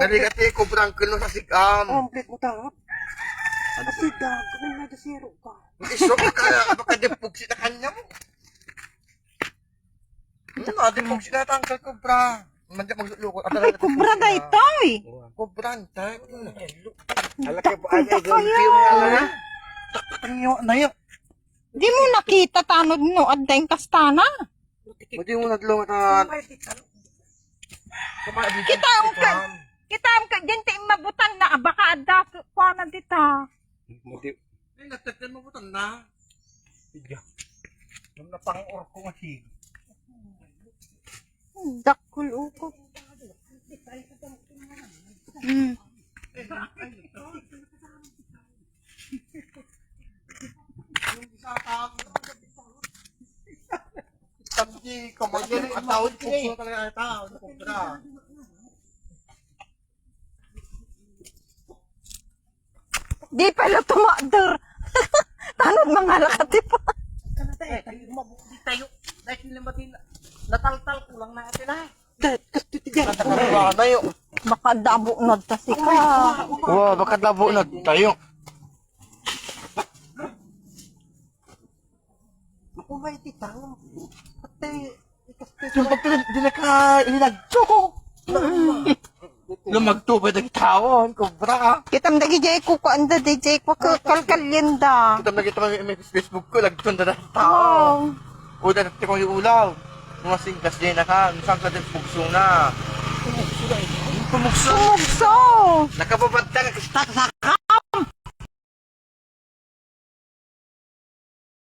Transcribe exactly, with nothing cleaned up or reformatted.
Kani ka ti Cobra Uncle no sa sigam. Oh, ang plate mo, tawag. Kasi daw, kung may medyo zero ka. Iso ka kaya, baka di pugsi na kanya mo. Hmm, adi pugsi na ta, Uncle Cobra. Manja magluluko. Ay, Cobra daytoy. Cobra, Uncle. Alak ka po, ay, ay, kaya. Yung nga na. Taktak nyo na yun. Di mo nakita tanod no, adda yung kastana. Madi mo nadlungan. Kitaem ka, kitaem ka, diyan ti mabutan na, baka adda, kuana dita. Madi. Ay, nagtagkan mabutan na. Iya. Nung napang-or ko nga sige. Dakkel uko. Hmm. Tamdi, kamay niya, ang tao, pugso talaga ang tao, pugso na. Di pala tumakder. Tanod mangalakati pa. Ay, tayo, mabuk-, di tayo. Dahil sila mati-, nataltal ko lang na atin, ha? Dahil, kasto ti dyan. Nataltal ko lang na yun. Baka dabo na ta sika. Wa, baka dabo na tayo. Makulay ti tao. Ate, ikas ti Yung pagka di na ka hinagto. Lumagto ba ng tao? Ang Cobra. Kitam dagi jay ko, kuan da, di jay ko, ka-, kalkalyan da. Kitam na kita may, may Facebook ko, lagton da ng tao. Wow. O, da natin kong iulaw. Mga singkas din na ka, saan ka din pugso na? Pumugso. Pumugso. Nakababad ka, nagkastak sa